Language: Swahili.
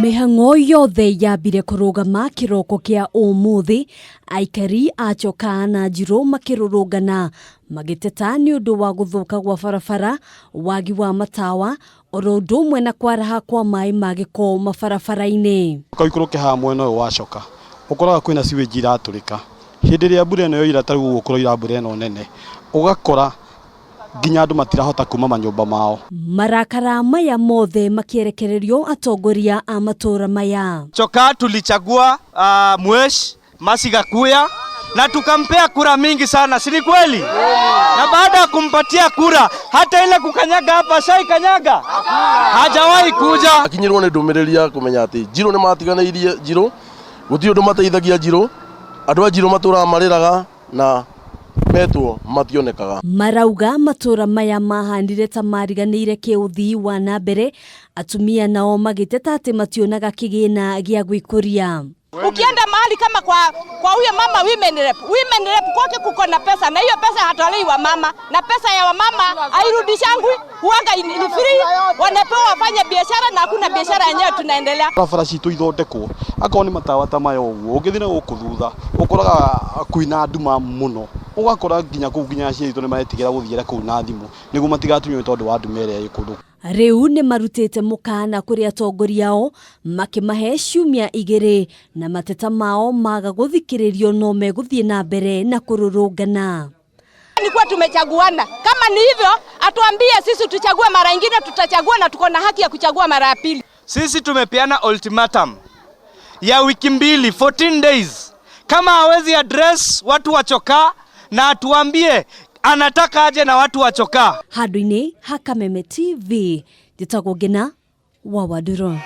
Mĩhang'o yothe yambire kũrũgama kĩroko kĩa ũmũthĩ, aikari a Chokaa na Njirũ makĩrũrũngana magĩteta nĩ ũndũ wa gũthũka gwa barabara, wagi wa matawa, oro ũndũ ũmwe na kwaraha kwa maĩ ma gĩko mabarabara-inĩ. Ũkaikũrũke haha mwena ũyũ wa Choka, ũkoraga kwĩna sewage iratũrĩka. Hĩndĩ ĩrĩa mbura ĩno yoira ta rĩu ũguo kũroira mbura ĩno nene, ũgakora nginya andũ matirahota kuma manyũmba mao. Marakara maya mothe makĩerekererio atongoria a matũra maya. Chokaa tulichagua Mwesh Mercy Gakuya na tukampea kura mingi sana, si ni kweli? Na baada ya kumpatia kura, hata ile kukanyaga hapa shai kanyaga hajawahi kuja. Akinyirwo nĩ ndũmĩrĩri ya kũmenya atĩ Njirũ nĩ matiganĩirie Njirũ, gũtirĩ ũndũ mateithagia Njirũ, andũ a Njirũ matũraga marĩraga na metwo mationekaga. Marauga matũra maya mahanire ta mariganĩire kĩũthii wa na mbere, atumia nao magĩteta atĩ mationaga kĩgĩna gĩa gwĩkũria. Ukienda mahali kama kwa huyo mama women rep kwake kuko na pesa, na hiyo pesa hatolei wa mama, na pesa ya wamama hairudishangwi, huanga ni free, wanapewa wafanye biashara na hakuna biashara yenyewe tunaendelea. Barabara citũ ithondekwo, akorwo nĩ matawa ta maya ũguo, ũngĩthiĩ na gũkũ thutha ũkoraga kwĩna nduma mũno, ũgakora nginya kũu nginya aciari aitũ nĩ maretigĩra gũthiĩra kũu na thimũ nĩguo matigatunywo tondũ wa nduma ĩrĩa ĩ kũndũ. Rĩu nĩ marutĩte mũkana kũrĩ atongoria ao makĩmahe ciumia 2 na mateta mao maga gũthikĩrĩrio no megũthiĩ na mbere na kũrũrũngana. Ni kuwa tumechaguana. Kama ni hivyo, atuambie sisi tuchague mara ingine, tutachagua na tuko na haki ya kuchagua mara ya pili. Sisi tumepeana ultimatum ya wiki 2, 14 days. Kama hawezi address watu wa Chokaa na atuambie anataka aje na watu wa Chokaa. Handũ-inĩ ha Kameme TV, njĩtagwo Ngina wa Wandũrũ.